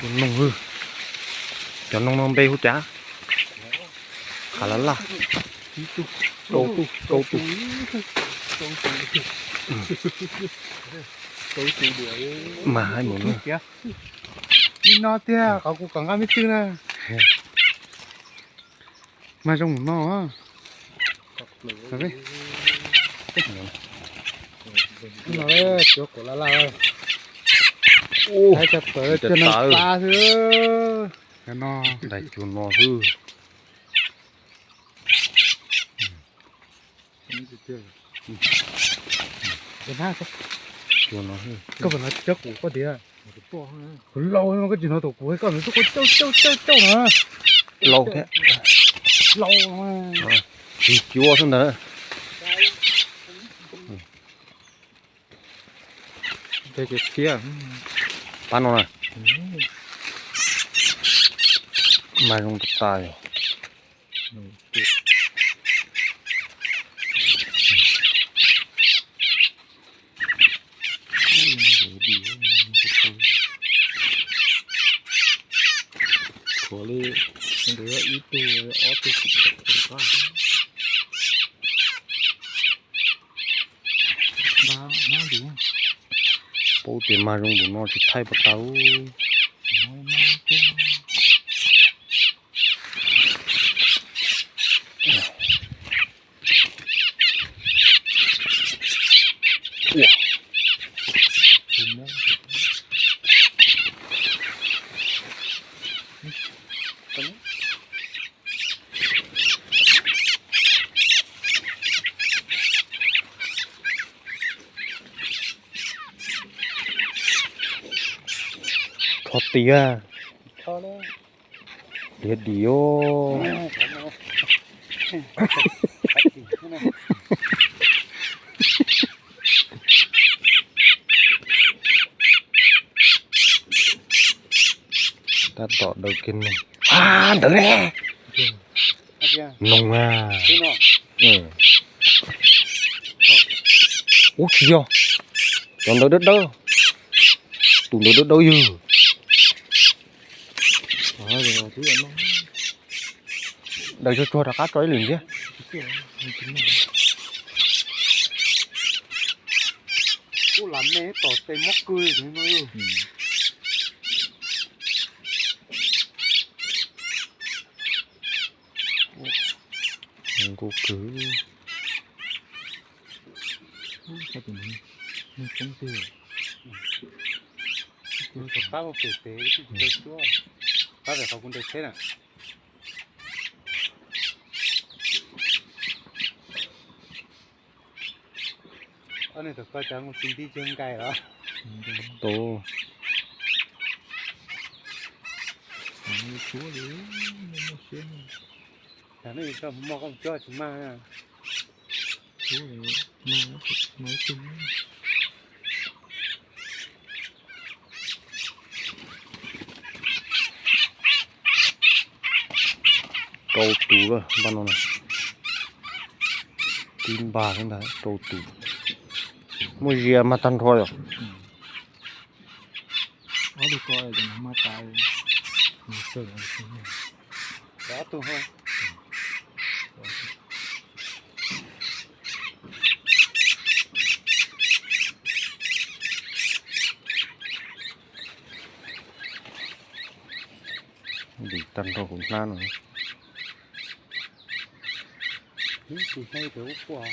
Tus noog hwj, cov noog no npe hu cas? Qhav laj laj. Rau tus, rau tus. Mas hais mus no. Ib no tiag, qhov kuv kom nqa me twg na. Mas zoo mus no. No, cua kuv laj laj. Hais cov tawv cua no pa xwb. Cov no. Ntais cua no xwb. Cua no xwb. Koj puas hnov cov kuv koj tias? Kuv laus no koj tsis hnov tus kuv koj hnov koj cauj cauj cauj cauj no. Laus thiab. Laus. Tsis cua xwb ntag. Pab no na. Mas zoo tas tas yog. Tshuav li ib tug ob tug. Paub tias mas zoo npaum no tsis thaij puas tau. Rho tiag. Tiag dim os. Tab tom daws kiag noog. Ntawd ne. Noog a. Ub, tsis yog. Cov ntawd dawb dawb. Tus ntawd dawb dawb yog. Daws tsuag tsuag rov qab tso ib lwm ntxiv. Ub, lam me tom tes mob kawg no. Nku kwv. Pab mus pem tes tsis tau cuab, pab pem qhov kuv ntes tsheb na. Ob niag tom ko cas mus tsis nti tsis nkais los? Tus. Cas nej tso mov koj cuab tsis mag. Rau tus lawm npaj no na. Tib npag xwb ntag rau tus. Muaj zia mag tag nrho yom. Ob tug ko mas tas. Ob tug ho. Vim tag nrho kuv hnab no. Tus hnab pem ub puag.